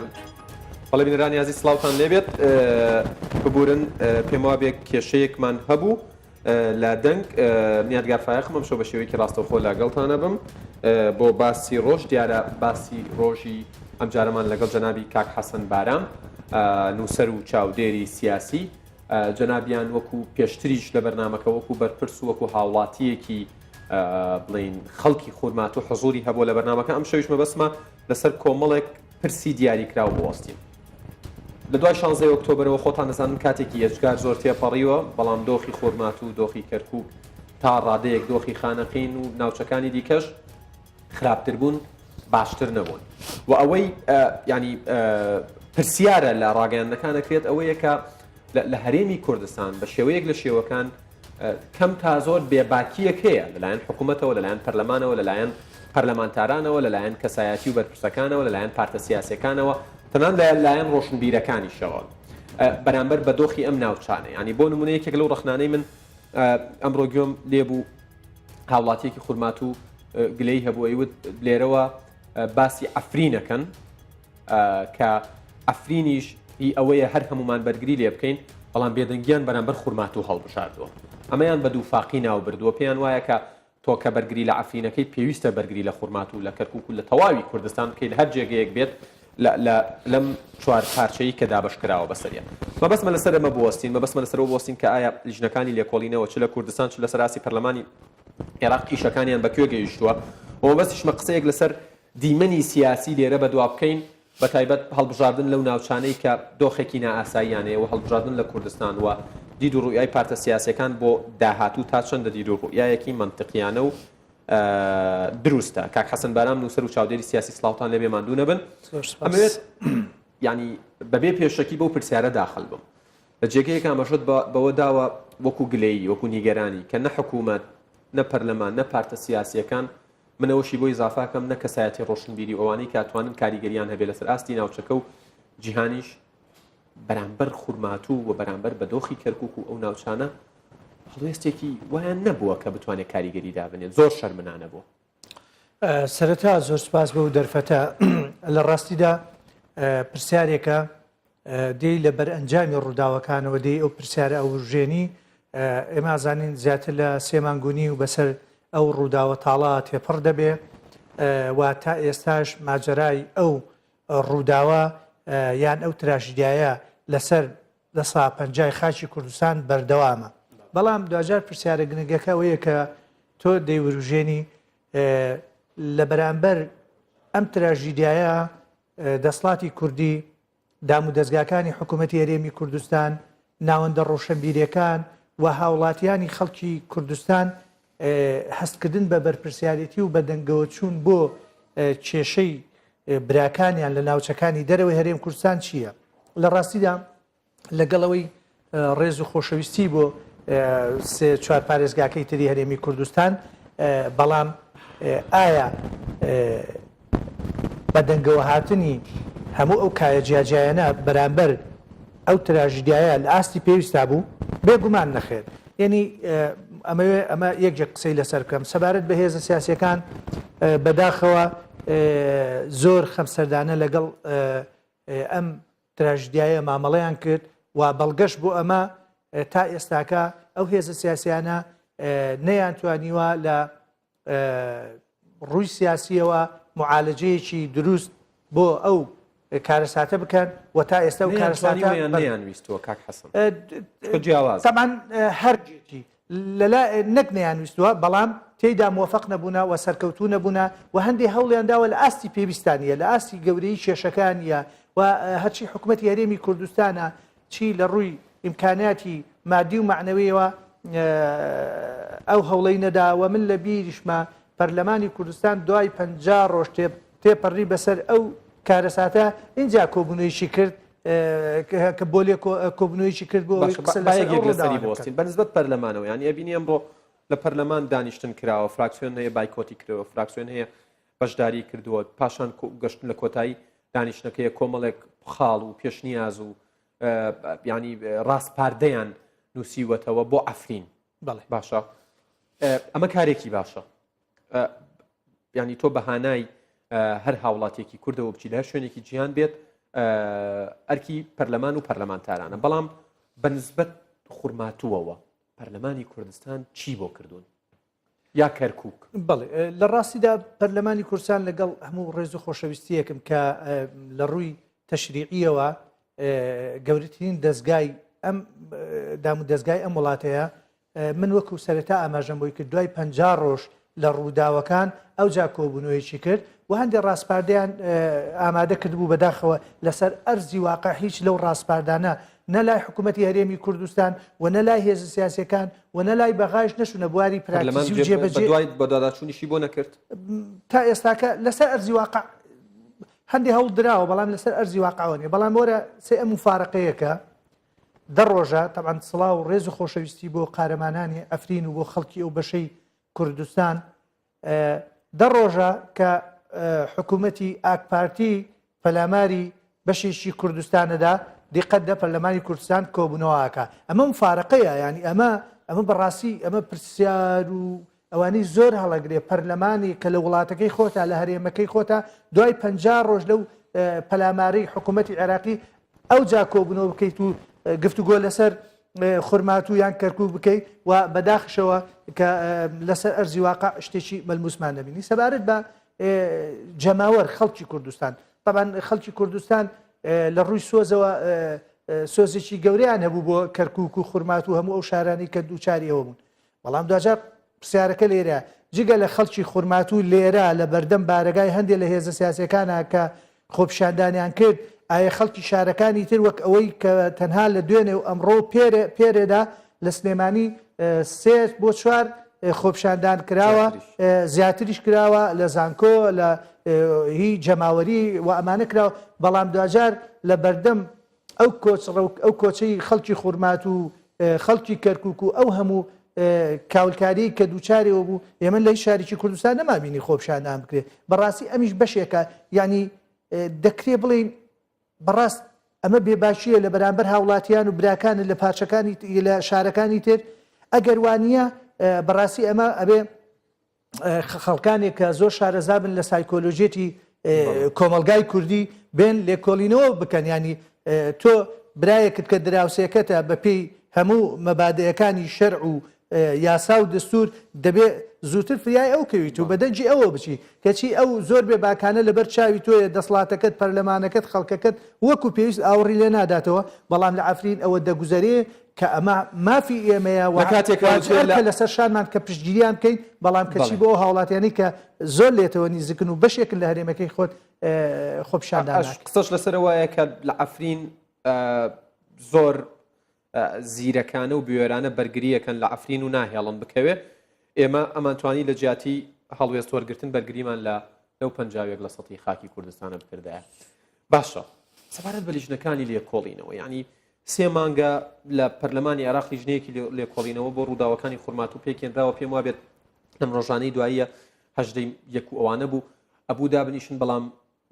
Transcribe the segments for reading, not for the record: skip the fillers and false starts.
باشتر. بەڵێ بینەرانی ئازیز سڵاوتان لێبێت ببورن پێم وابێ کێشەیەکمان هەبوو لە دەنگ میادگار فایەقم ئەمشەو بە شێوەیەکی ڕاستەوخۆ لەگەڵتانە بم بۆ باسی ڕۆژ دیارە باسی ڕۆژی ئەمجارەمان لەگەڵ جەنابی کاک حەسەن بارام نووسەر و چاودێری سیاسی جەنابیان وەکو پێشتریش لە بەرنامەکە وەکو بەرپرس و وەکو هاوڵاتیەکی بڵین خەڵکی خورمات و حزوری هەبوو لە بەرنامەکە ئەم شەویش مەبەستمە لەسەر کۆمەڵێک پرسی دیاریکراو بوەستین. لە دوای شانزەی ئۆکتۆبەرەوە خۆتان دەزانن کاتێکی یەجگار زۆر تێپەڕیوە، بەڵام دۆخی خورماتوو و دۆخی کەرکووک تا ڕادەیەک دۆخی خانەقین و ناوچەکانی دیکەش خراپتر بوون باشتر نەبوون و ئەوەی ینی پرسیارە لە ڕاگەیاندنەکان ئەکرێت ئەوەیە کە لە هەرێمی کوردستان بە شێوەیەک لە شێوەکان کەم تا زۆر بێباکییەک هەیە لەلایەن حکوومەتەوە، لەلایەن پەرلەمانەوە، لەلایەن پەرلەمانتارانەوە، لەلایەن کەسایەتی و بەرپرسەکانەوە، لەلایەن پارتە سیاسییەکانەوە، تەنانەت لە لایەن ڕۆشنبیرەکانیشەوە بەرامبەر بە دۆخی ئەم ناوچانە. یانی بۆ نموونە یەکێک لەو ڕەخنانەی من ئەمڕۆ گوێم لێ بوو هاوڵاتییەکی خورماتوو گلەیی هەبوو ئەیوت لێرەوە باسی عەفرینەکەن، کە عەفرینیش هی ئەوەیە هەر هەموومان بەرگری لێ بکەین، بەڵام بێدەنگیان بەرامبەر خورماتوو هەڵبژاردووە. ئەمەیان بە دووفاقی ناو بردووە، پێیان وایە کە تۆ کە بەرگری لە عەفرینەکەی پێویستە بەرگری لە خورماتوو، لە کەرکووک و لە تەواوی کوردستان بکەی لە هەر جێگەیەک بێت لە لە لەم چوار پارچەی کە دابەش کراوە بەسەریا. مەبەستمە لەسەر ئەمە بوەستین، مەبەستمە لەسەر ئەوە بوەستین کە ئایا لیژنەکانی لێکۆڵینەوە چ لە کوردستان چ لەسەر ئاستی پەرلەمانی عێراق ئیشەکانیان بە کوێ گەیشتووە و مەبەستیشمە قسەیەک لەسەر دیمەنی سیاسی لێرە بەدوا بکەین، بەتایبەت هەڵبژاردن لەو ناوچانەی کە دۆخێکی نائاساییان هەیە و هەڵبژاردن لە کوردستان و دید و ڕوئیای پارتە سیاسیەکان بۆ داهاتوو تا چەندە دید و ڕوئیایەکی مەنتقیانە و دروستە. کاک حەسەن بارام نووسەر و چاودێری سیاسی سڵاوتان لێبێ ماندوو نەبن. ئەمەوێت یانی بەبێ پێشەکی بەو پرسیارە داخل بم. لە جێگەیەک ئاماژەت بەوە داوە وەکو گلەیی وەکو نیگەرانی کە نە حکوومەت نە پەرلەمان نە پارتە سیاسیەکان من ئەوەشی بۆ ئیزافە ئەکەم نە کەسایەتی ڕۆشنبیری و ئەوانەی کە ئەتوانن کاریگەریان هەبێ لەسەر ئاستی ناوچەکە و جیهانیش بەرامبەر خورماتوو و بەرامبەر بە دۆخی کەرکک و ئەو ناوچانە هەڵوێستێکی وایان نەبووە کە بتوانێت کاریگەری دابنێت زۆر شەرمنانە بووە. سەرەتا زۆر سپاس بەو دەرفەتە لە ڕاستیدا پرسیارێکە دێی لە بەرئەنجامی ڕووداوەکانەوە دێی ئەو پرسیارە ئەوروژێنی، ئێمە ئەزانین زیاتر لە سێ مانگ و نیو بەسەر ئەو ڕووداوە تاڵە تێپەڕ دەبێ و تا ئێستاش ماجەرای ئەو ڕووداوە یان ئەو تراژیدیایە لەسەر لە سا پەنجای خاکی کوردستان بەردەوامە. بەڵام دواجار پرسیارە گرنگەکە ئەوەیە کە تۆ دەیوروژێنی لە بەرامبەر ئەم تراژیدیایە دەسڵاتی کوردی، دامودەزگاکانی حکوومەتی هەرێمی کوردستان، ناوەندە ڕۆشنبیریەکان و هاوڵاتیانی خەڵکی کوردستان هەستکردن بە بەرپرسیارێتی و بەدەنگەوەچوون بۆ کێشەی براکانیان لە ناوچەکانی دەرەوەی هەرێم کوردستان چییە؟ لە ڕاستیدا لەگەڵ ئەوەی ڕێز و خۆشەویستی بۆ سێ چوار پارێزگاکەی تری هەرێمی کوردستان بەڵام ئایا بەدەنگەوە هاتنی هەموو ئەو کایە جیاجیایانە بەرامبەر ئەو تراژیدیایە لە ئاستی پێویستا بوو؟ بێگومان نەخێر. یەنی ئەمەوێ ئەمە یەکجێک قسەی لەسەر بکەم سەبارەت بە هێزە سیاسیەکان بەداخەوە زۆر خەمسەردانە لەگەڵ ئەم تراژیدیایە مامەڵەیان کرد و بەڵگەش بۆ ئەمە تا ئێستاکە ئەو هێزە سیاسیانە نەیانتوانیوە لە ڕووی سیاسیەوە معالەجەیەکی دروست بۆ ئەو کارەساتە بکەن و تا ئێستا و کارەساتە نیان ویستووە کاک حەسەن جیاواز تەمان هەرجێکی لەلا نەک نەیانویستووە، بەڵام تێیدا مۆفەق نەبوونە و سەرکەوتوو نەبوونە و هەندێ هەوڵیان داوە لە ئاستی پێویستا نییە، لە ئاستی گەورەیی کێشەکە نییە و هەرچی حکومەتی هەرێمی کوردستانە چی لە ڕووی ئیمکاناتی مادی و مەعنەویەوە ئەو هەوڵەی نەدا و من لە بیریشمە پەرلەمانی کوردستان دوای 50 ڕۆژ تێپەڕی بەسەر ئەو کارەساتە ئینجا کۆبوونەوەیەکی کرد کە بۆ لێ کۆبوونەوەیەکی کرد بۆ ئەوەی قسە لەسەر ئەو ڕووداوانە بکەن. بە نسبەت پەرلەمانەوە یانی ئەبینی ئەمڕۆ لە پەرلەمان دانیشتن کراوە فراکسیۆن هەیە بایکۆتی کردووە فراکسیۆن هەیە بەشداری کردووە پاشان گەشتن لە کۆتایی دانیشتنەکەی کۆمەڵێک خاڵ و پێشنیاز و ینی ڕاسپاردەیان نووسیوەتەوە بۆ عەفرین بەڵێ باشە ئەمە کارێکی باشە ینی تۆ بەهانای هەر هاوڵاتێکی کوردەوە بچی لە هەر شوێنێکی جیهان بێت. ئەرکی پەرلەمان و پەرلەمانتارانە بەڵام بە نسبەت خورماتووەوە پەرلەمانی کوردستان چی بۆ کردوون یا کەرکک؟ بەڵێ لە ڕاستیدا پەرلەمانی کوردستان لەگەڵ هەموو ڕێز و خۆشەویستیەکم کە لە ڕووی تەشریعیەوە گەورەترین دەستگای ئەم دام و دەستگای ئەم وڵاتەیە من وەکو سەرەتا ئاماژەم بۆی کرد دوای 50 ڕۆژ لە ڕووداوەکان ئەوجا کۆبوونەوەیەکی کرد و هەندێک ڕاسپاردەیان ئامادە کردبوو بەداخەوە لەسەر ئەرزی واقع هیچ لەو ڕاسپاردانە نە لای حکوومەتی هەرێمی کوردستان و نە لای هێزە سیاسەکان و نە لای بەغایش نەچوونە بواری پراکتیزی و جێبەجێ دوای بەدواداچوونیشی بۆ نەکرد تا ئێستاکە لەسەر ئەرزی واقع هەندێ هەوڵ دراوە بەڵام لەسەر ئەرزی واقعەوە نیە بەڵام وەرە سێ ئەم مفارەقەیەکە دە ڕۆژە تەبعەن سڵاو و ڕێز و خۆشەویستی بۆ قارەمانانی عەفرین و بۆ خەڵکی ئەو بەشەی کوردستان دە ڕۆژە کە حکوومەتی ئاکپارتی پەلاماری بەشێکی کوردستانەدا دیقەت دە پەرلەمانی کوردستان کۆبوونەوە ئاکا ئەمە مفارەقەیە ینی ئەمە ئەمە بەڕاستی ئەمە پرسیار و ئەوانەی زۆر هەڵەگرێ پەرلەمانی کە لە وڵاتەکەی خۆتا لە هەرێمەکەی خۆتا دوای 50 ڕۆژ لەو پەلامارەی حکوومەتی عێراقی ئەوجا کۆبوونەوە بکەیت و گفتوگۆ لەسەر خورماتوو یان کەرکوک بکەیت و بەداخشەوە کە لەسەر ئەرزی واقع شتێکی مەلموسمان نەبینی سەبارەت بە جەماوەر خەڵکی کوردستان طبعا خەڵکی کوردستان لە ڕووی سۆزەوە سۆزێکی گەورەیان هەبوو بۆ کەرکک و خورمات و هەموو ئەو شارانی کە دووچاری ئەوە بوون بەڵام دواجار پرسیارەکە لێرە جگە لە خەڵکی خورماتوو لێرە لە بەردەم بارەگای هەندێ لە هێزە سیاسیەکانە کە خۆپیشاندانیان کرد، ئایە خەڵکی شارەکانی تر وەک ئەوەی کە تەنها لە دوێنێ و ئەمڕۆ و پێرێ پێرێدا لە سلێمانی سێ بۆ چوار خۆپیشاندان کراوە زیاتریش کراوە لە زانکۆ لە هی جەماوەری و ئەمانە کراوە بەڵام دواجار لە بەردەم ئەو کۆچ ئەو کۆچەی خەڵکی خورماتوو و خەڵکی کەرکوک و ئەو هەموو کاولکاریی کە دووچارەوە بوو ئێمە لە هیچ شارێکی کوردستان نەمابینی خۆپیشاندان بکرێت بەڕاستی ئەمیش بەشێکە یعنی دەکرێ بڵین بەڕاست ئەمە بێباکییە لە بەرامبەر هاوڵاتیان و براکانت لە پارچەکانی لە شارەکانی تر ئەگەر وانە بەڕاستی ئەمە ئەبێ خەڵکانێک کە زۆر شارەزابن لە سایکۆلۆژیەتی کۆمەڵگای کوردی بێن لێکۆڵینەوە بکەن ینی تۆ برایەکت کە دراوسێکەتە بە پێی هەموو مەبادەکانی شەرع و یاسا و دەستور دەبێ زووتر فریای ئەو کەویت و بەدەنگی ئەوە بچی کەچی ئەو زۆر بێ باکانە لەبەر چاوی تۆیە دەسڵاتەکەت پەرلەمانەکەت خەڵکەکەت وەکو پێویست ئاوڕی لێ ناداتەوە بەڵام لە عەفرین ئەوە دەگوزەرێ کە ئەمە مافی ئێمەیە و لە کاتێکا واجب وترێ لە ئەرکە لەسەر شانمان کە پشتگیریان بکەین، بەڵام کەچی بەڵێ. بۆ ئەو هاوڵاتیانەی کە زۆر لێتەوە نیزکن و بەشێکن لە هەرێمەکەی خۆت خۆپیشاندان ئەش ناکەی. قسەش لەسەر ئەوەیە کە لە عەفرین زۆر زیرەکانە و بوێرانە بەرگرییەکەن لە عەفرین و ناهێڵن بکەوێ، ئێمە ئەمانتوانی لە جیاتی هەڵوێست وەرگرتن بەرگریمان لە لەو 51 لە سەتی خاکی کوردستانە بکردایە. باشە سەبارەت بە لیژنەکانی لێکۆڵینەوە یعنی سێ مانگە لە پەرلەمانی عێراق لیژنەیەکی لێکۆڵینەوە بۆ ڕووداوەکانی خورماتوو پێکهێنراوە، پێم وابێت لەم ڕۆژانەی دواییە هەژدەی یەک و ئەوانە بوو ئەبوو دابنیشن، بەڵام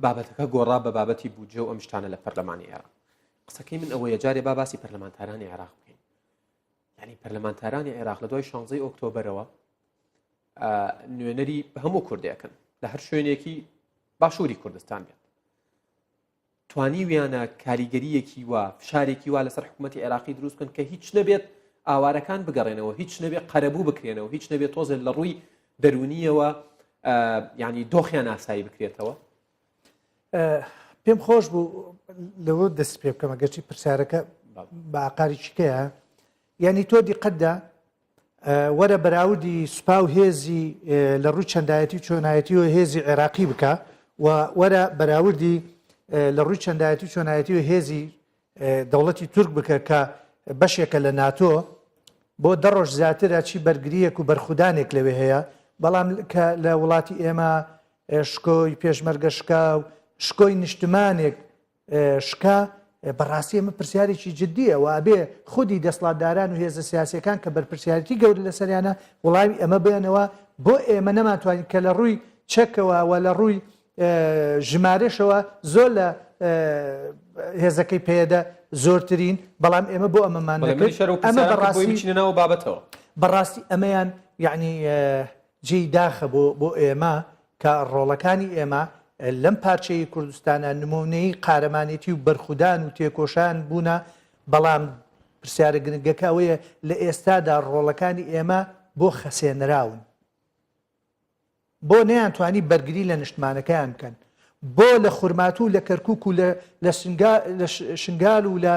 بابەتەکە گۆڕا بە بابەتی بودجە و ئەم شتانە لە پەرلەمانی عێراق. قسەکەی من ئەوەیە جارێ با باسی پەرلەمانتارانی عێراق بکەین. یعنی پەرلەمانتارانی عێراق لە دوای شانزەی ئۆکتۆبەرەوە نوێنەری هەموو کوردێکن لە هەر شوێنێکی باشووری کوردستان بێت. توانیویانە کاریگەرییەکی وا، فشارێکی وا لەسەر حکوومەتی عێراقی دروست بکەن کە هیچ نەبێت ئاوارەکان بگەڕێنەوە، هیچ نەبێت قەرەبوو بکرێنەوە، هیچ نەبێت تۆزێک لە ڕووی دەروونییەوە یعنی دۆخیان ئاسایی بکرێتەوە. پێم خۆش بوو لەوە دەست پێ بکەم ئەگەرچی پرسیارەکە بە ئاقاری چیکەیە یعنی تۆ دیقەتدا وەرە بەراوردی سوپا و هێزی لە ڕووی چەندایەتی و چۆنایەتی و هێزی عێراقی بکە و وەرە بەراوردی لە ڕووی چەندایەتی و چۆنایەتی و هێزی دەوڵەتی تورک بکە کە بەشێکە لە ناتۆ بۆ دە ڕۆژ زیاترە چی بەرگریەک و بەرخودانێک لەوێ هەیە بەڵام کە لە وڵاتی ئێمە شکۆی پێشمەرگە شکا و شکۆی نیشتمانێک شکا، بەڕاستی ئەمە پرسیارێکی جدییە و ئەبێ خودی دەسڵاتداران و هێزە سیاسیەکان کە بەرپرسیارێتی گەورە لەسەریانە وڵامی ئەمە بێنەوە بۆ ئێمە نەمانتوانی کە لە ڕووی چەکەوە و لە ڕووی ژمارەشەوە زۆر لە هێزەکەی پەیەدە زۆرترین بەڵام ئێمە بۆ ئەمەمان نەکرد ئەمە بەڕاستی بچینە ناو بابەتەوە بەڕاستی ئەمەیان یعنی جێی داخە بۆ بۆ ئێمە کە ڕۆڵەکانی ئێمە. لەم پارچەی کوردستانە نمونەی قارەمانێتی و بەرخودان و تێکۆشان بوونە، بەڵام پرسیارە گرنگەکە ئەوەیە لە ئێستادا ڕۆڵەکانی ئێمە بۆ خەسێنراون؟ بۆ نەیانتوانی بەرگری لە نیشتمانەکەیان بکەن؟ بۆ لە خورماتوو و لە کەرکوک و لە شنگال و لە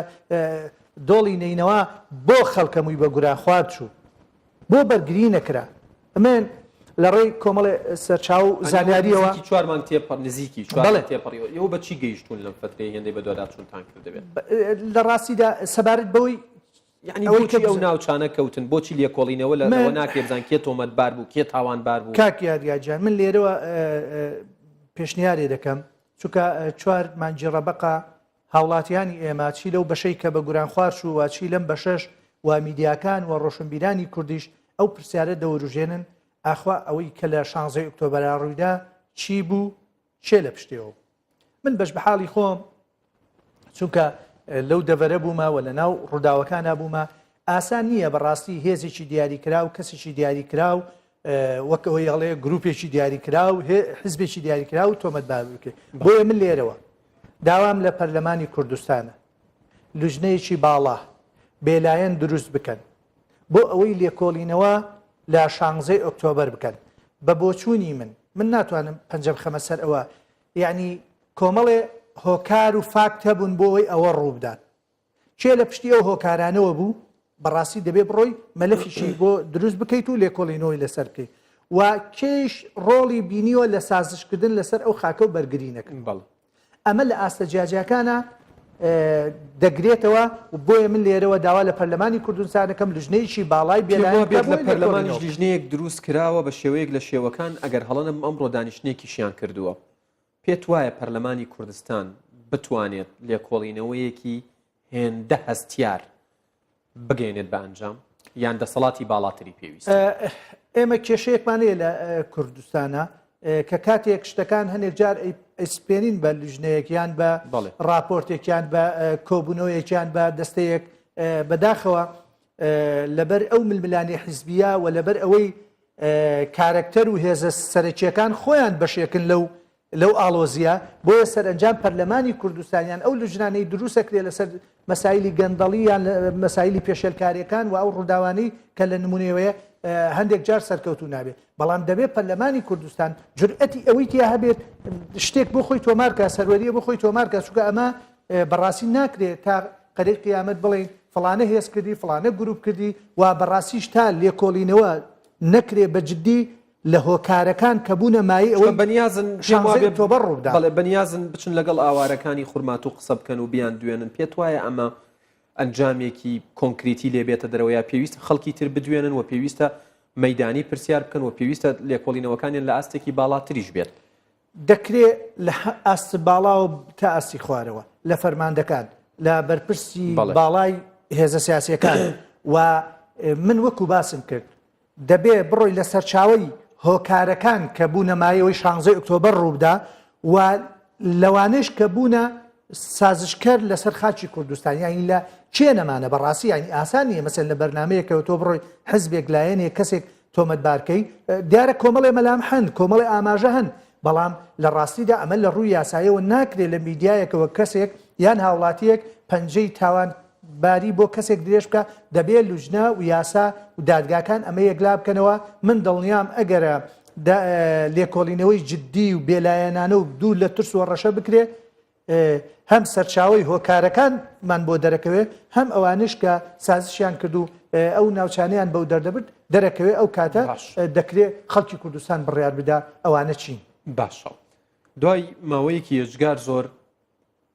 دۆڵی نەینەوا بۆ خەڵکە مووی بە گوران خوارد چوو؟ بۆ بەرگری نەکرا؟ من لە ڕێی کۆمەڵێ سەرچاو و زانیاریەوە. نزیکی چوار مانگ تێپەڕ نزیکی چوار مانگ تێپەڕیوە ئێوە بە چی گەیشتوون لەم فەترەیە هێندەی بەدواداچوونتان کردبێت؟ لە ڕاستیدا سەبارەت بەوەی یەعنی بۆچی ئەو ناوچانە کەوتن؟ بۆچی لێکۆڵینەوە لە ئەوە ناکرێ بزان کێ تۆمەتبار بوو، کێ تاوانبار بوو؟ کاک یادگار گیان من لێرەوە پێشنیارێ دەکەم چونکە چوار مانگی ڕەبەقە هاوڵاتیانی ئێمە چی لەو بەشەی کە بە گورانخوار چوو و چی لەم بەشەش و میدیاکان و ڕۆشنبیرانی کوردیش ئەو پرسیارە دەوروژێنن ئاخوا ئەوەی کە لە شانزەی ئۆکتۆبەرا ڕوویدا چی بوو کێ لە پشتێەوە بوو من بەش بەحاڵی خۆم چونکە لەو دەڤەرە بوومە و لە ناو ڕووداوەکانە بوومە ئاسان نییە بەڕاستی هێزێکی دیاریکراو کەسێکی دیاریکراو وەک ئەوەی هەڵێ گروپێکی دیاریکراو حزبێکی دیاریکراو تۆمەتبار بکرێت بۆیە من لێرەوە داوام لە پەرلەمانی کوردستانە لوجنەیەکی باڵا بێلایەن دروست بکەن بۆ ئەوەی لێکۆڵینەوە لە شانزەی ئۆکتۆبەر بکەن بە بۆچوونی من من ناتوانم پەنجە بخەمە سەر ئەوە یەعنی کۆمەڵێ هۆکار و فاکت هەبوون بۆ ئەوەی ئەوە ڕووبدات. کێ لە پشتی ئەو هۆکارانەوە بوو؟ بەڕاستی دەبێ بڕۆی مەلەفیشی بۆ دروست بکەیت و لێکۆڵینەوەی لەسەر بکەیت و کێیش ڕۆڵی بینیوە لە سازشکردن لەسەر ئەو خاکە و بەرگری نەکرد. بەڵێ. ئەمە لە ئاستە جیاجیاکانە دەگرێتەوە و بۆیە من لێرەوە داوا لە پەرلەمانی کوردستان دەکەم لجنەیەکی باڵای بێلایەن بێت لە پەرلەمانیش لیژنەیەک دروست کراوە بە شێوەیەک لە شێوەکان ئەگەر هەڵە نەبم ئەمڕۆ دانیشتنێکیشیان کردووە پێت وایە پەرلەمانی کوردستان بتوانێت لێکۆڵینەوەیەکی هێندە هەستیار بگەێنێت بە ئەنجام یان دەسەڵاتی باڵاتری پێویست؟ ئێمە کێشەیەکمان هەیە لە کوردستانە کە کاتێک شتەکان هەنێک جار ئەیسپێنین بە لیژنەیەک یان بە ڕاپۆرتێکیان بە کۆبوونەوەیەکیان بە دەستەیەک بەداخەوە لەبەر ئەو ململانێ حیزبیە و لەبەر ئەوەی کارەکتەر و هێزە سەرەکیەکان خۆیان بەشێکن لەو لەو ئاڵۆزییە، بۆیە سەرئەنجام پەرلەمانی کوردستان یان ئەو لوجنانەی دروستەکرێ لەسەر مەسایلی گەندەڵی یان مەسایلی پێشێلکاریەکان و ئەو ڕووداوانەی کە لە نمونەوەیە هەندێک جار سەرکەوتوو نابێت بەڵام دەبێت پەرلەمانی کوردستان جورئەتی ئەوەی تیا هەبێت شتێک بۆ خۆی تۆمارکە سەروەریە بۆ خۆی تۆمارکە چونکە ئەمە بەڕاستی ناکرێت تا قەرەی قیامەت بڵێین فڵانە هێز کردی فڵانە گروپ کردی و بەڕاستیش تا لێکۆڵینەوە نەکرێ بە جدی لە هۆکارەکان کە بوونە مایەی ئەوەی بەنیازن شانزەی ئۆکتۆبەر ڕووبدا. بەڵێ بەنیازن بچن لەگەڵ ئاوارەکانی خورماتوو قسە بکەن و بیاندوێنن، پێت وایە ئەمە ئەنجامێکی کۆنکریتی لێ بێتە دەرەوە یا پێویستە خەڵکی تر بدوێنن و پێویستە مەیدانی پرسیار بکەن و پێویستە لێکۆڵینەوەکانیان لە ئاستێکی باڵاتریش بێت؟ دەکرێ لە ئاست باڵاوە تا ئاستی خوارەوە لە فەرماندەکان لە بەرپرسی باڵای هێزە سیاسیەکان و من وەکو باسم کرد دەبێ بڕۆی لە سەرچاوەی هۆکارەکان کە بوونە مایەی ئەوەی شانزەی ئۆکتۆبەر ڕووبدا و لەوانەش کە بوونە سازشکەر لەسەر خاکی کوردستان یانی لە کێ نەمانە بەڕاستی یانی ئاسان نییە مەسەن لە بەرنمەیەکەوە تۆ بڕۆی حزبێک لایەنێک کەسێک تۆمەتبارکەی دیارە کۆمەڵێ مەلام هەن کۆمەڵێ ئاماژە هەن بەڵام لە ڕاستیدا ئەمە لە ڕووی یاسایەوە ناکرێت لە میدیایەکەوە کەسێک یان هاوڵاتیەک پەنجەی تاوان باری بۆ کەسێک درێژ بکا دەبێ لوجنە و یاسا و دادگاکان ئەمە یەکلا بکەنەوە من دڵنیام ئەگەرە لێکۆڵینەوەی جدی و بێلایەنانە و دوور لە ترس و ڕەشە بکرێ هەم سەرچاوەی هۆکارەکانمان بۆ دەرەکەوێ هەم ئەوانش کە سازشیان کرد و ئەو ناوچانیان بەو دەردەبرد دەرەکەوێ ئەو کاتە دەکرێ خەڵکی کوردستان بڕیار بدا ئەوانە چین. باشە دوای ماوەیەکی یەجگار زۆر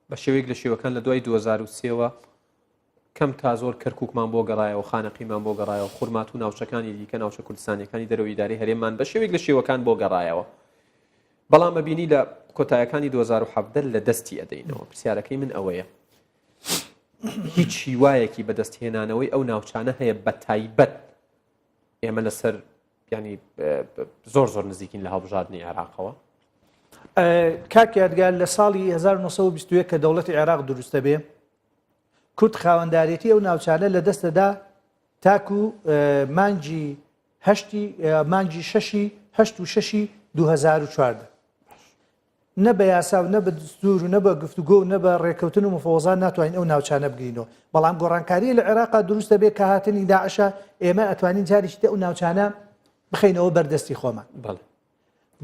بە شێوەیەک لە شێوەکان لە دوای 2003 وە کەم تا زۆر کەرکووکمان بۆ گەڕایەوە، خانەقیمان بۆ گەڕایەوە، خورماتوو ناوچەکانی دیکە، ناوچە کوردستانیەکانی دەرەوەی ئیدارەی هەرێممان بە شێوەیەک لە شێوەکان بۆ گەڕایەوە. بەڵام ئەبینی لە کۆتایەکانی 2017 لە دەستی ئەدەینەوە. پرسیارەکەی من ئەوەیە هیچ هیوایەکی بەدەستهێنانەوەی ئەو ناوچانە هەیە بە تایبەت ئێمە لەسەر ینی زۆر زۆر نزیکین لە هەڵبژاردنی عێراقەوە؟ کاک یادگار لە ساڵی 1921 کە دەوڵەتی عێراق دروستە بێ کورد خاوەندارێتی ئەو ناوچانە لە دەستەدا تاکو مانگی هەشتی مانگی شەشی هەشت و شەشی 2014. نە بە یاسا و نە بە دستور و نە بە گفتوگۆ و نە بە ڕێککەوتن و مفەوەزان ناتوانین ئەو ناوچانە بگرینەوە، بەڵام گۆڕانکاریی لە عێراقا دروست دەبێت کە هاتنی داعشە، ئێمە ئەتوانین جارێکی تر ئەو ناوچانە بخەینەوە بەر دەستی خۆمان.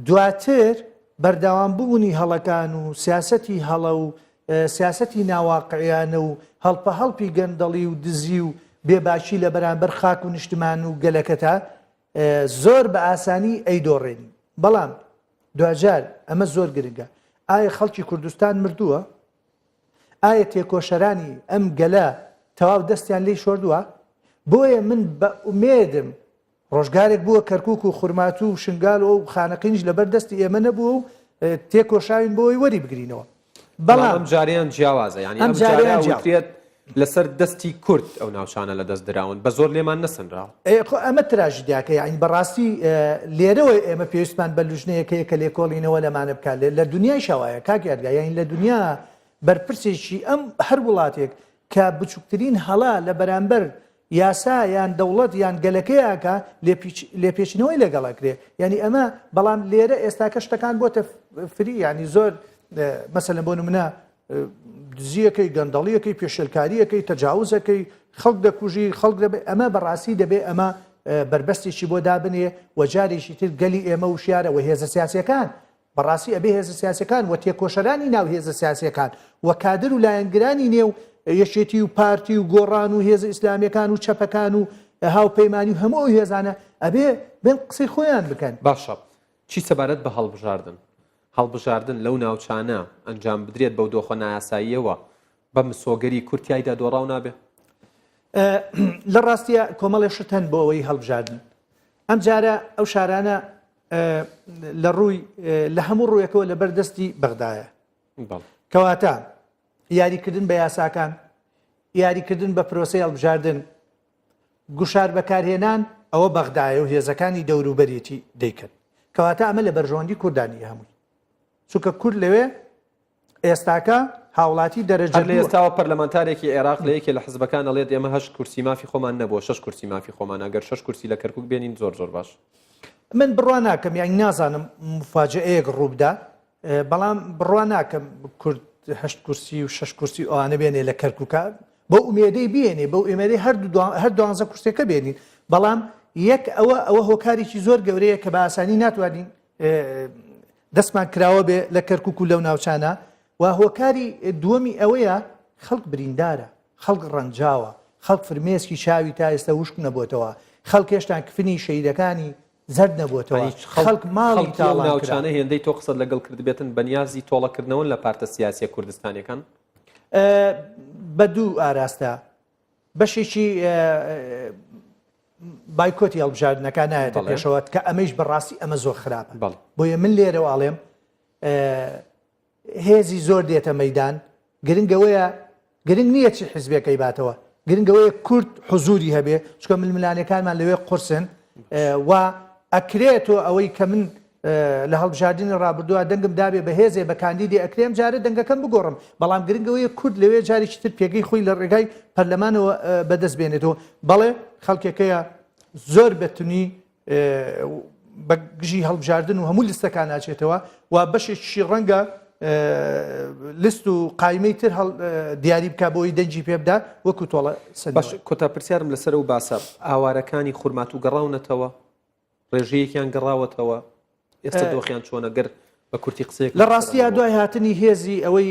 دواتر بەردەوام بوونی هەڵەکان و سیاسەتی هەڵە و سیاسەتی ناواقعیانە و هەڵپەهەڵپی گەندەڵی و دزی و بێباکی لە بەرامبەر خاک و نیشتمان و گەلەکەتا زۆر بە ئاسانی ئەیدۆڕێنی. بەڵام دواجار ئەمە زۆر گرنگە، ئایا خەڵکی کوردستان مردووە؟ ئایا تێکۆشەرانی ئەم گەلە تەواو دەستیان لێی شۆردووە؟ بۆیە من بە ئومێدم ڕۆژگارێک بووە کەرکوک و خورماتوو و شنگال و ئەو خانەقینیش لەبەر دەستی ئێمە نەبووە و تێکۆشاوین بۆ ئەوەی وەری بگرینەوە. بەڵام ئەم جارەیان جیاوازە یانی ئەم جارەیان وترێت لەسەر دەستی کورد ئەو ناوچانە لەدەست دراون بە زۆر لێمان نەسەنراوە. خۆ ئەمە تراژیدیاکە یانی بەڕاستی لێرەوە ئێمە پێویستمان بە لوژنەیەک هەیە کە لێکۆڵینەوە لەمانە بکات لە دنیایشا وایە کاک یادگار یانی لە دنیا بەرپرسێکی ئەم هەر وڵاتێک کە بچووکترین هەڵە لە بەرامبەر یاسا یان دەوڵەت یان گەلەکەی ئەکا لێپێچینەوەی لەگەڵ ئەکرێ یانی ئەمە بەڵام لێرە ئێستاکە شتەکان بۆتە فری یانی زۆر مەسەلەن بۆ نمونە دزیەکەی گەندەڵیەکەی پێشێلکاریەکەی تەجاوزەکەی خەڵک دەکوژی خەڵک دەبێ ئەمە بەڕاستی دەبێ ئەمە بربەستێکی بۆ دابنێ و جارێکی تر گەلی ئێمە وشیارە و هێزە سیاسەکان بەڕاستی ئەبێ هێزە سیاسیەکان و تێکۆشەرانی ناو هێزە سیاسیەکان و کادر و لایەنگرانی نێو یەکێتی و پارتی و گۆڕان و هێزە ئیسلامیەکان و چەپەکان و هاوپەیمانی و هەموو ئەو هێزانە ئەبێ بێن قسەی خۆیان بکەن. باشە چی سەبارەت بە هەڵبژاردن؟ هەڵبژاردن لەو ناوچانە ئەنجام بدرێت بەو دۆخە نایاساییەوە بە مسۆگەری کورد تیایدا دۆڕاو نابێ؟ لە ڕاستیا کۆمەڵێ شت هەن بۆ ئەوەی هەڵبژاردن ئەمجارە ئەو شارانە لە ڕووی لە هەموو ڕوویەکەوە لەبەر دەستی بەغدایە کەواتە یاریکردن بە یاساکان یاریکردن بە پرۆسەی هەڵبژاردن گوشار بەکارهێنان ئەوە بەغدایە و هێزەکانی دەوروبەرێتی دەیکەن کەواتە ئەمە لە بەرژەوەندی کوردانی هەمووی چونکە کورد لەوێ ئێستاکە هاوڵاتی دەرەجە هەر لە ئێستاوە پەرلەمانتارێکی عێراق لە یەکێ لە حزبەکان ئەڵێت ئێمە هەشت کورسی مافی خۆمان نەبووە شەش کورسی مافی خۆمانە گەر شەش کورسی لە کەرکوک بێنین زۆر زۆر باش. من بڕوا ناکەم یانی نازانم مفاجەئەیەک ڕووبدا بەڵام بڕوا ناکەم کورد هەشت کورسی و شەش کورسی ئەوانە بێنێ لە کەرکوکە بەو ئومێدەی بێنێ بەو ئومێدەی هەر دوانزە کورسەکە بێنین بەڵام یەک ئەوە ئەوە هۆکارێکی زۆر گەورەیە کە بە ئاسانی ناتوانین دەستمان کراوە بێ لە کەرکک و لەو ناوچانە و هۆکاری دووەمی ئەوەیە خەڵک بریندارە خەڵک ڕەنجاوە خەڵک فرمێسکی چاوی تا ئێستا وشک نەبووتەوە خەڵک هێشتان کفنی شەیدەکانی زەرد نەبووتەوە خەڵک ماڵی تاڵان ناوچانە هێندەی تۆ قسەت لەگەڵ کردبێتن بەنیازی تۆڵەکردنەوەن لە پارتە سیاسیە کوردستانیەکان؟ بە دوو ئاراستە بەشێکی بایکۆتی هەڵبژاردنەکان نایەتە پێشەوە کە ئەمەیش بەڕاستی ئەمە زۆر خراپە بۆیە من لێرەوە ئاڵێم هێزی زۆر دێتە مەدان گرنگەوەیە گرنگ نییە چی حزبەکەی باتەوە گرنگەوەیە کورد حزوری هەبێ چکە ململانەکانمان لەوێ قورسن و ئەکرێت تۆ ئەوەی کە من لە هەڵبژاردنی ڕابردووە دەنگم دابێ بە هێزێ بە کاندیدێ ئەکرێ ئەم جارە دەنگەکەم بگۆڕم بەڵام گرنگ ئەوەیە کورد لەوێ جارێکی تر پێگەی خۆی لە ڕێگای پەرلەمانەوە بەدەست بێنێتەوە بەڵێ خەڵکێکەیە زۆر بە تونی بە گژی هەڵبژاردن و هەموو لیستەکان ناچێتەوە و بەشێکیشی ڕەنگە لیست و قایمەی تر دیاری بک بۆی دەنگی پێ بدا وەکو تۆڵە باش کۆتا پرسیارم لەسەر ئەو باسە ئاوارەکانی خورماتوو گەڕاونەتەوە ڕێژەیەکیان گەڕاوەتەوە ئێستا دۆخیان چۆنە گەر بە کورتی قسەیەک لە ڕاستیا دوای هاتنی هێزی ئەوەی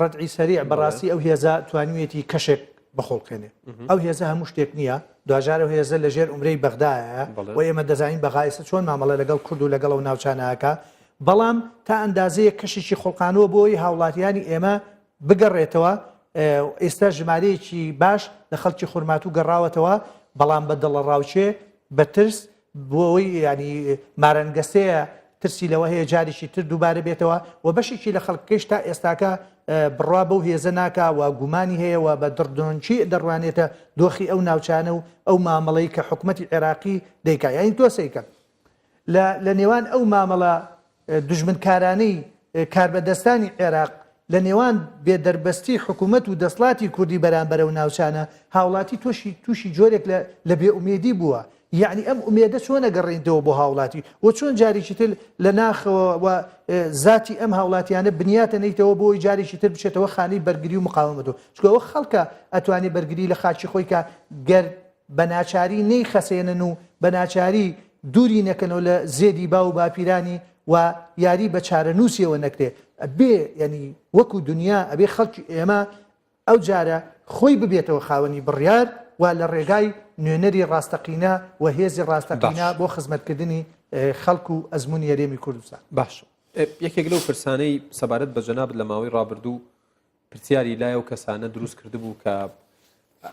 ڕەدعی سەریع بەڕاستی ئەو هێزە توانیویەتی کەشێک بخوڵقێنێ ئەو هێزە هەموو شتێک نییە دواجار ئەو هێزە لە ژێر ئومرەی بەغدایە و ئێمە دەزانین بەغا ئێستا چۆن مامەڵە لەگەڵ کورد و لەگەڵ ئەو ناوچانەکە بەڵام تا ئەندازەیەک کەشێکی خوڵقانەوە بۆی هاوڵاتیانی ئێمە بگەڕێتەوە، ئێستا ژمارەیەکی باش لە خەڵکی خورماتوو گەڕاوەتەوە، بەڵام بە دڵەڕاوکێ، بە ترس، بۆ ئەوەی یانی مارەنگەسەیە ترسی لەوە هەیە جارێکی تر دووبارە بێتەوە و بەشێکی لە خەڵکەکەیش تا ئێستاکە بڕوا بەو هێزە ناکا و گومانی هەیە و بە دڕدۆنگی دەڕوانێتە دۆخی ئەو ناوچانە و ئەو مامەڵەی کە حکومەتی عێراقی دەیکا یانی تۆ سەیرکە لە لە نێوان ئەو مامەڵە دوژمنکارانەی کاربەدەستانی عێراق لە نێوان بێدەربەستی حکوومەت و دەسڵاتی کوردی بەرامبەر ئەو ناوچانە، هاوڵاتی تۆشی تووشی جۆرێک لە لە بێئومێدی بووە. یەعنی ئەم ئومێدە چۆن ئەگەڕێنیتەوە بۆ هاوڵاتی و چۆن جارێکی تر لە ناخەوە و زاتی ئەم هاوڵاتیانە بنیات ئەنێیتەوە بۆ ئەوەی جارێکی تر بچێتەوە خانەی بەرگری و مقاومەتەوە چونکە ئەوە خەڵکە ئەتوانێ بەرگری لە خاکی خۆی کا گەر بە ناچاری نەیخەسێنن و بە ناچاری دووری نەکەنەوە لە زێدی باو و باپیرانی و یاری بە چارەنووسیەوە نەکرێ ئەبێ یەنی وەکو دنیا ئەبێ خەڵکی ئێمە ئەو جارە خۆی ببێتەوە خاوەنی بڕیار و لە ڕێگای نوێنەری ڕاستەقینە و هێزی ڕاستەقینە باش. بۆ خزمەتکردنی خەڵک و ئەزموونی هەرێمی کوردستان. باش یەکێک لەو پرسانەی سەبارەت بە جەنابت لە ماوەی ڕابردوو پرسیاری لای ئەو کەسانە دروست کردبوو کە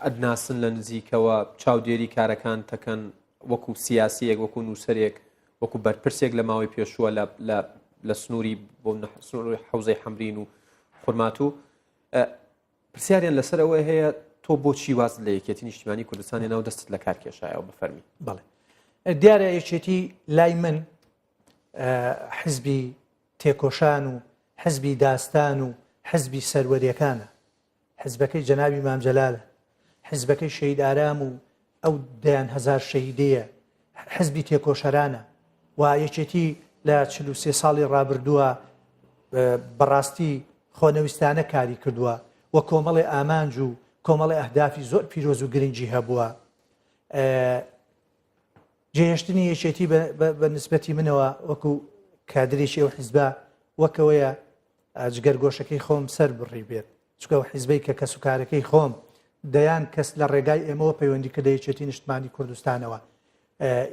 ئەدناسن لە نزیکەوە چاودێری کارەکان تەکەن وەکو سیاسیەک وەکو نووسەرێک وەکو بەرپرسێک لە ماوەی پێشووە لە لە لە سنووری بۆ سنووری حوزەی حەمرین و خورماتوو پرسیاریان لەسەر ئەوە هەیە تۆ بۆچی وازت لە یەکێتی نیشتیمانی کوردستان هێنا و دەستت لە کار کێشایەوە بە فەرمی؟ بەڵێ دیارە یەکێتی لای من حزبی تێکۆشان و حزبی داستان و حزبی سەروەریەکانە حزبەکەی جەنابی مام جەلالە حزبەکەی شەهید ئارام و ئەو دەیان هەزار شەهیدەیە حزبی تێکۆشەرانە و یەکێتی لە 43 ساڵی ڕابردووە بەڕاستی خۆنەویستانە کاری کردووە و کۆمەڵێ ئامانج و کۆمەڵێ ئەهدافی زۆر پیرۆز و گرنگی هەبووە. جێهێشتنی یەکێتی بە نسبەتی منەوە وەکو کادرێکی ئەو حیزبە وەکەوەیە جگەرگۆشەکەی خۆم سەر بڕی بێت چونکە ئەو حیزبەی کە کەسوکارەکەی خۆم دەیان کەس لە ڕێگای ئێمەوە پەیوەندی کردە یەکێتی نیشتمانی کوردستانەوە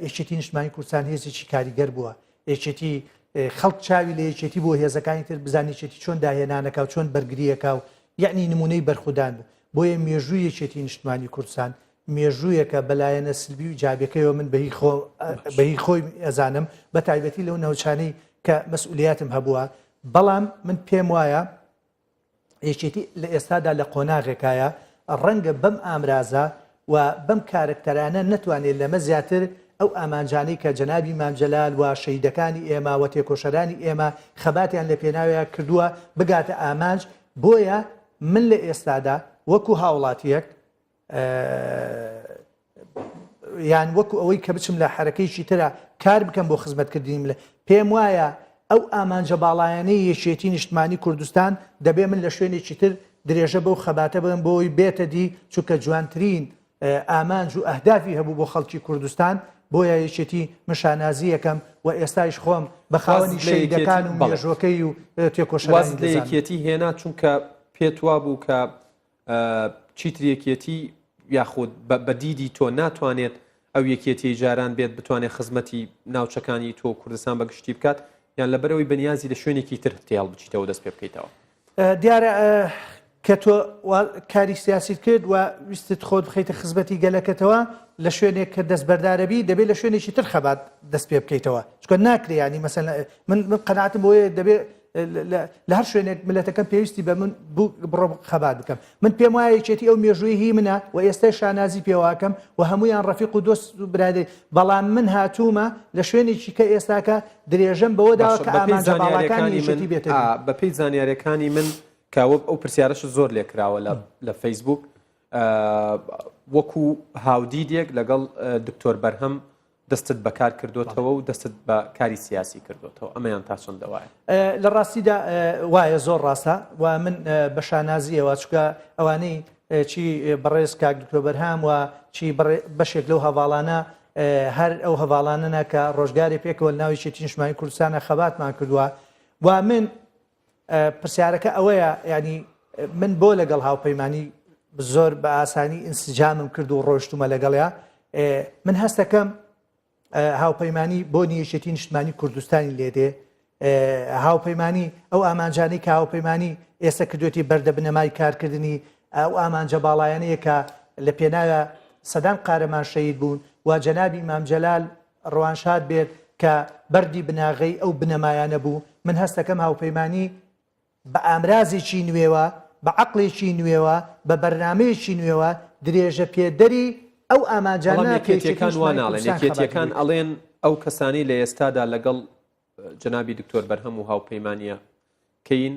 یەکێتی نیشتمانی کوردستان هێزێکی کاریگەر بووە یەکێتی خەڵک چاوی لە یەکێتی بۆ هێزەکانی تر بزانێت یەکێتی چۆن داهێنانەکە و چۆن بەرگریەکە و یعنی نمونەی بەرخودان بوو بۆیە مێژووی یەکێتی نیشتمانی کوردستان مێژوویەکە بەلایەنە سلبی و ئیجابیەکەیەوە من بەهی خۆ بەهی خۆی ئەزانم بە تایبەتی لەو ناوچانەی کە مەسئولیاتم هەبووە بەڵام من پێم وایە یەکێتی لە ئێستادا لە قۆناغێکایە ڕەنگە بەم ئامرازە و بەم کارەکتەرانە نەتوانێت لەمە زیاتر ئەو ئامانجانەی کە جەنابی مام جەلال و شەهیدەکانی ئێمە و تێکۆشەرانی ئێمە خەباتیان لە پێناویا کردووە بگاتە ئامانج بۆیە من لە ئێستادا وەکو هاوڵاتیەک یان وەکو ئەوەی کە بچم لە حەرەکەیکی ترە کار بکەم بۆ خزمەتکردنی ملە پێم وایە ئەو ئامانجە باڵایانەی یەکێتی نیشتمانی کوردستان دەبێ من لە شوێنێکی تر درێژە بەو خەباتە بم بۆی بێتە دی چونکە جوانترین ئامانج و ئەهدافی هەبوو بۆ خەڵکی کوردستان بۆیە یەکێتی من شانازیەکەم و ئێستایش خۆم بە خاوەنی شەهیدەکان و مێژوەکەی و تێکۆشەرانی لە یەکێتی هێنا چونکە پێت وابوو کە چیتر یەکێتی یاخود بە دیدی تۆ ناتوانێت ئەو یەکێتیەی جاران بێت بتوانێت خزمەتی ناوچەکانی تۆ و کوردستان بە گشتی بکات یان لەبەرئەوەی بەنیازی لە شوێنێکی تر تێ هەڵبچیتەوە دەست پێ بکەیتەوە؟ دیارە کە تۆ کاری سیاسیت کرد و ویستت خۆت بخەیتە خزمەتی گەلەکەتەوە لە شوێنێک کە دەستبەردارەبی دەبێت لە شوێنێکی تر خەبات دەست پێ بکەیتەوە چونکە ناکرێ ینی مەسەن من من قەناعەتم بۆیە دەبێ لە هەر شوێنێک ملەتەکەم پێویستی بە من بوو بڕۆم خەبات بکەم من پێم وایە یەکێتی ئەو مێژووی هی منە و ئێستا شانازی پێواکەم و هەمویان ڕەفیق و دۆست و برادەری بەڵام من هاتوومە لە شوێنێکی کە ئێستاکە درێژەم بەوە داوە کە ئامانجە باڵاکانی یەکێتی بێتە دی. بەپێی زانیاریەکانی من کە ئەو پرسیارەش زۆر لێکراوە لە فەیسبوک وەکو هاودیدێک لەگەڵ دکتۆر بەرهەم دەستت بە کار کردۆتەوە و دەستت بە کاری سیاسی کردۆتەوە، ئەمەیان تا چەندە وایە؟ لە ڕاستیدا وایە، زۆر ڕاستە و من بە شانازییەوە چونکە ئەوانەی چی بەڕێز کاک دکتۆر بەرهام و چی بەشێک لەو هەڤاڵانە هەر ئەو هەڤاڵانەنە کە ڕۆژگارێ پێکەوە لە ناو یەکێتی نیشتمانی کوردستانە خەباتمان کردووە و من پرسیارەکە ئەوەیە ینی من بۆ لەگەڵ هاوپەیمانی زۆر بە ئاسانی ئینسجامم کرد و ڕۆشتومە لەگەڵیا من هەستەکەم هاوپەیمانی بۆنی یەکێتی نیشتمانی کوردستانی لێدێ هاوپەیمانی ئەو ئامانجانەی کە هاوپەیمانی ئێستا کردوێتی بەردە بنەمای کارکردنی ئەو ئامانجە باڵایانەیە کە لە پێناوە سەدان قارەمان شەید بوون و جەنابی مام جەلال ڕوانشاد بێت کە بەردی بناغەی ئەو بنەمایانە بوو، من هەستەکەم هاوپەیمانی بە ئامرازێکی نوێوە، بە عەقڵێکی نوێوە، بە بەرنامەیەکی نوێوە درێژە پێدەری ئەو بەڵام ئامانجانە کە یەکێتی یەکێتیەکان وا نیشتمانی ناڵێن، کوردستان خەباتی یەکێتیەکان بۆی کرد. ئەڵێن ئەو کەسانەی لە ئێستادا لەگەڵ جەنابی دکتۆر بەرهەم و هاوپەیمانیەکەین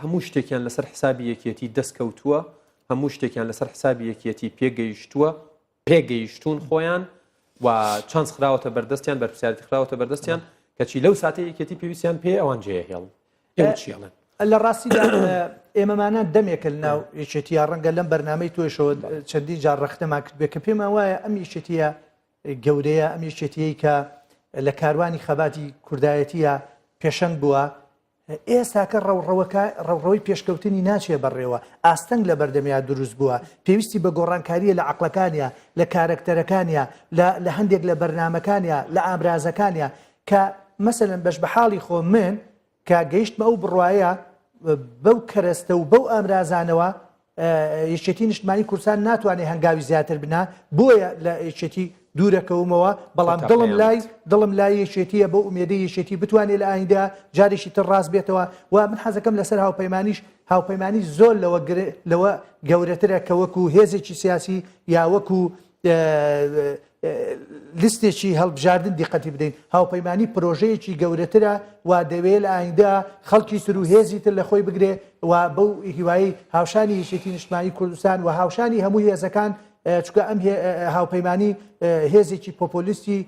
هەموو شتێکیان لەسەر حسابی یەکێتی دەست کەوتووە، هەموو شتێکیان لەسەر حسابی یەکێتی پێگەیشتووە، پێگەیشتوون خۆیان. و چانس خراوەتە بەردەستیان بەرپرسیارەتی خراوەتە بەردەستیان کەچی لەو ساتەی یەکێتی پێویستیان پێ ئەوان جێ هێڵن ئێوە چی ئەڵێن؟ لە ڕاستیدا ئێمەمانان دەمێکە لەناو یەکێتیە ڕەنگە لەم بەرنامەی تۆشەوە چەندین جار ڕەخنەمان کردبێ کە پێمان وایە ئەم یەکێتیە گەورەیە ئەم یەکێتیەی کە لە کاروانی خەباتی کوردایەتیە پێشەنگ بووە ئێستاکە ڕەوڕەوەکە ڕەوڕەوەی پێشکەوتنی ناچێ بەڕێوە، ئاستەنگ لە بەردەمیا دروست بووە، پێویستی بە گۆڕانکارییە لە عەقڵەکانیا، لە کارەکتەرەکانیا، لە لە هەندێک لە بەرنامەکانیا، لە ئامرازەکانیا کە مەسەلەن بەش بە حاڵی خۆم من کە گەیشتمە ئەو بڕوایە بەو کەرەستە و بەو ئامرازانەوە یەکێتی نیشتمانی کوردستان ناتوانێت هەنگاوی زیاتر بنا بۆیە لە یەکێتی دوورەکەومەوە بەڵام دڵم لای دڵم لای یەکێتیە بۆ ئومێدەی یەکێتی بتوانێت لە ئایندە جارێکی تر ڕاست بێتەوە و من حەزەکەم لەسەر هاوپەیمانیش هاوپەیمانی زۆر لەوە لەوە گەورەترە کە وەکو هێزێکی سیاسی یا وەکو لیستێکی هەڵبژاردن دیقەتی بدەین، هاوپەیمانی پرۆژەیەکی گەورەترە و دەیەوێ لە ئایندە خەڵکی تر و هێزی تر لە خۆی بگرێ و بەو هیوایەی هاوشانی یەکێتی نیشتمانی کوردستان و هاوشانی هەموو هێزەکان چونکە ئەم هاوپەیمانی هێزێکی پۆپۆلیستی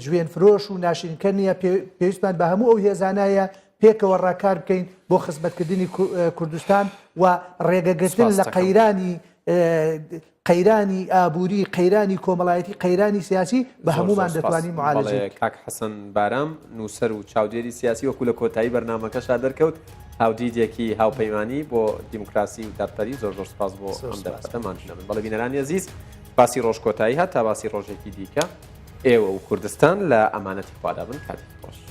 جوێن فرۆش و ناشرینکەر نییە پێویستمان بە هەموو ئەو هێزانایە پێکەوە ڕاکار بکەین بۆ خزمەتکردنی کوردستان و ڕێگەگرتن لە قەیرانی قەیرانی ئابووری، قەیرانی کۆمەڵایەتی، قەیرانی سیاسی بە هەموومان دەتوانین معالەجەی بکەین. کاک حەسەن بارام، نووسەر و چاودێری سیاسی وەکو لە کۆتایی بەرنامەکەشا دەرکەوت، هاودیدێکی هاوپەیمانی بۆ دیموکراسی و دادپەری، زۆر زۆر سپاس بۆ ئەم دەرفەتە ماندوو نەبن. بەڵێ بینەرانی ئەزیز، باسی ڕۆژ کۆتایی هات، تا باسی ڕۆژێکی دیکە ئێوە و کوردستان لە ئەمانەتی خوادا بن. کاتێکی خۆش.